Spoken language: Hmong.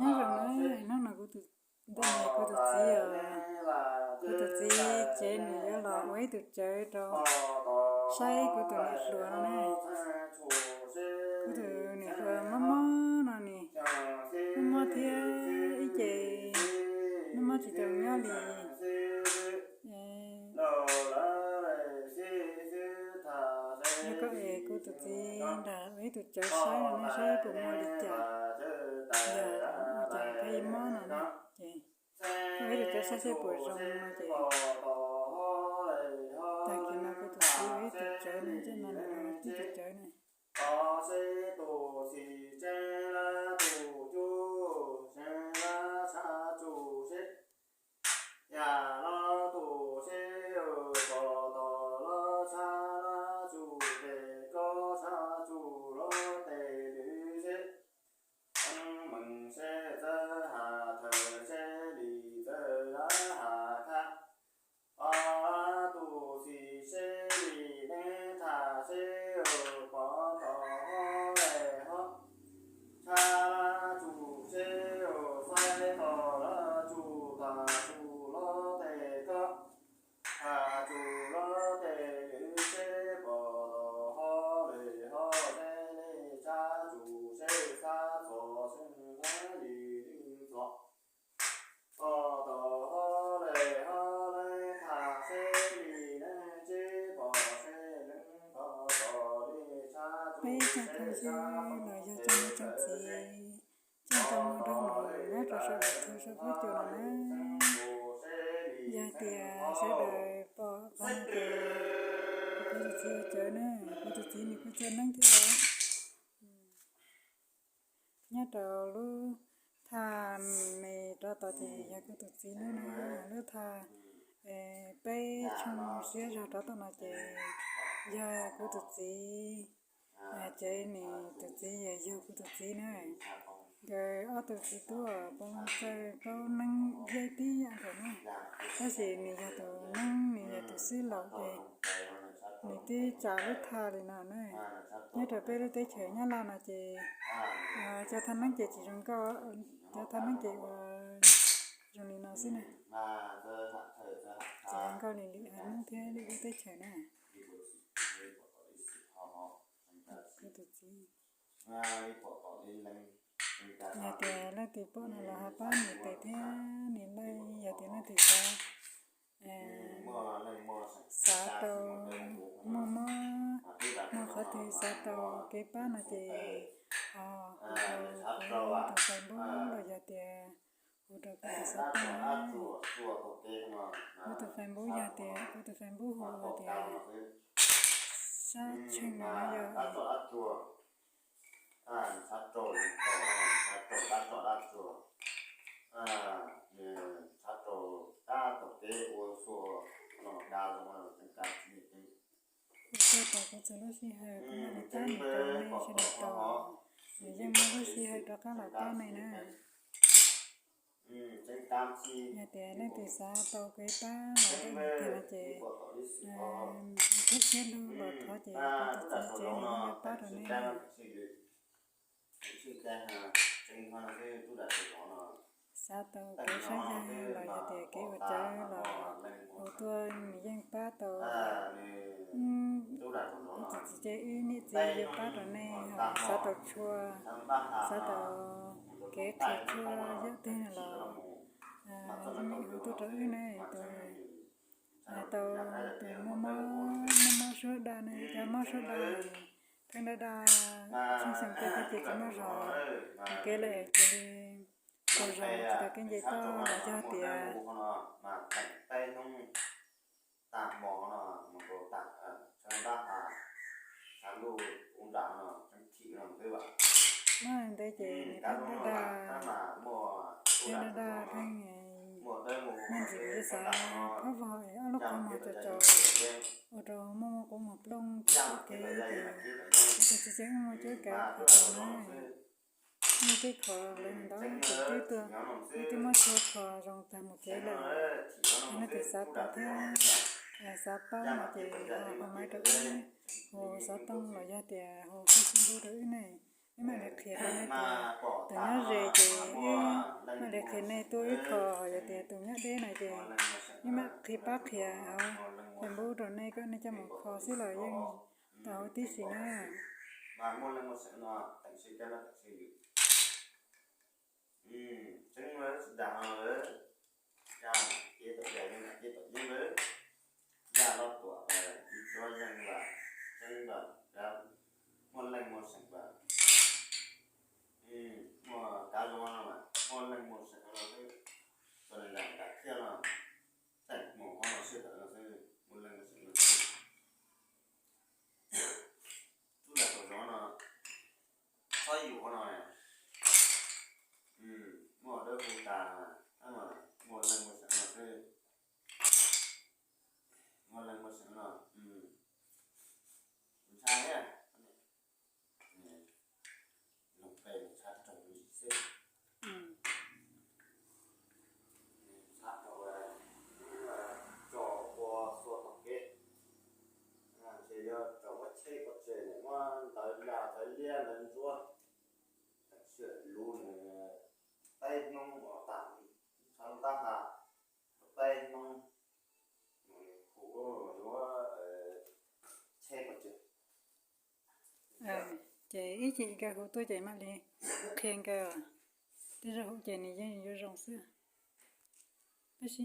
Nyob zoo na, hnub no kuv tus, ntawm no kuv tus txiv, kuv tus txiv ces nws yuav los ua ib tug tsawv rau saib kuv tus niam hluas no na. Kuv tus niam hluas mob mob no, nws mob mob thiab ib ce mob mob tsis tau nyob li. Yog koj es kuv tus txiv nrog ua ib tug tsawv saib no ne, saib puas muaj li cas. Yog ua cas pheej mob no na, ces ua ib tug tsawv saib seb puas zoo no ces. Tag kis no kuv tus txiv ua ib tug tsawv no, ntsej no nws los ib tug tsawv na. Pom seb tus txiv tseeb lab tus cuj tseeb lab tshab tsuj seb, yam lab tus seb, pom tom lab tshab lab tsuj tes kob tshab tsuj lab tes lwm seb, mees seb txawj has thawm seb li txawj lab has thab. Pom lab tus txiv seb li neeb tham seb, pom tom hob les hob, tshab lab tsuj seb, faib tom lab tsuj tas tsuj lab tes kob, has tsuj lab tes lwm seb, pom tom hob les hob seb li tshab tsuj seb xab txos seb li li txos. Pom tom hob les hob leej tham seb li neeb seb pom seb leej pom tom li tshab tsuj seb xab txos seb tawm seb. Tseem tau mus rau mus nyob rau saum YouTube saum Facebook no na. Yog tias sawv daws pom qhov no ces kuv tus txiv ua tsawv na, kuv tus txiv nws kuj txawj neeb thiab os. Nyob rau lub thaj me rov tod ces yog kuv tus txiv lub na, lub thaj peb tshooj siab zog rov tom no ces yog kuv tus txiv, ces nws tus txiv yog kuv tus txiv na. Nkawd ob tug txiv tub poob txawj paub neeb thiab tib yam nkaus na, tab sis nws yog tus neeb, nws yog tus xib laus ces nws twb tsa lub thaj li no na. Nyob rau peb lub teb chaws Nyab Laj no ces cov thaj neeb ces tsis zoo nkauj, cov thaj neeb ces ua zoo li no xwb na. Tsis zoo nkauj li lwm haiv neeb thiab lwm lub teb chaws na. Kuv tus txiv, yog tias leej twg pom no los ho pab nias tes thiab nias like, yog tias leej twg xav, xav tau, muaj mob, muaj qhov twg xav tau kev pab no ces ho hu rau kuv tus Facebook los yog tias hu rau kuv tus xov tooj na. Kuv tus Facebook yog tias, kuv tus Facebook hu tias Sab Tsheej no yog kuv txhua tus kuv txhua lub sij hawm kuv mam li pab nej rau nej sawv daws tau, nws yeej muaj lub sij hawm rov qab los pab nej na. Yog tias leej twg xav tau kev pab los ntawm tiag no ces, thiab siab lug los thov ces kuv tus txiv ces nws yuav pab rau nej. Xav tau kev saib zag los yog tias kev ua tsawv los hu tuaj nws yeej pab tau. Kuv tus txiv ces wb niam txiv yuav pab rau nej, xav tau tshuaj, xav tau kev qhia tshuaj yam twg los yeej hu tuaj rau wb ne. Tus tau tus mob mob, mob mob suab da ne, cov mob suab da, pheej da da, tsheej xyoo tej ces tsis muaj zog, mus kev lawm cia li tau zog tsis tau kev nce toj los yog tias ntev ces nws pheej da da, pheej da da, pheej muaj ntsis kuv xav pab vog es ob lub qhov muag tsaus tsaus, ua rau muaj muaj qub muag plooj tsis tau kev ces kuv tus txiv ces wb muaj cuab kav qhov tau na. Muaj tej qhov lawv ntau tus twb tuaj, wb twb muab tshuaj kho zoo tag mus kev lawm. Yog leej twg xav tau thiab xav paub no ces ho maiv rau wb, hu xov tooj los yog tias hu Facebook rau wb ne. Maj li qhia rau nej tias tus nyob ze ces wb maj li qhia nej tuaj wb kho, yog tias tus nyob deb no ces wb maj qhia pab qhia hauv Facebook rau nej kom nej coj mus kho xwb los yeej tau huv tib si na. Tseeb, tsis dag no lawm, yaj ces tom yaj, yeeb ces tom yeeb lawm, yaj loj tuam ib tsuab yeej vam, tseeb vam, muaj leej muaj seem vam, muaj kab zoo no mas muaj leej muaj seem no xwb, txom nyem nram thiaj no, teem mus hauv no sij hawm no xwb, muaj leej muaj seem no xwb. Tub lag tau zoo no, txhob yus hauv no, muaj dawb huv tas, muaj leej muaj seem no xwb, muaj leej muaj seem no, ntshai thiab. Loos pem ntshai raug me ntsis xwb. Ntshai raug tso ua xua tom kev, ntshe yuav raug muab cheb pov tseg, muab ntawv laj ntawv liab ntawv ntsuab, tam sim lub nws peb hnub ua tas, ntshai lub tab has peb hnub, hu yuav cheb pov tseg. Ces ib chim nkawd hu tuaj ces mam li qhia nkawd, tej zaum hu ces nws yeej yuav zoo xwb.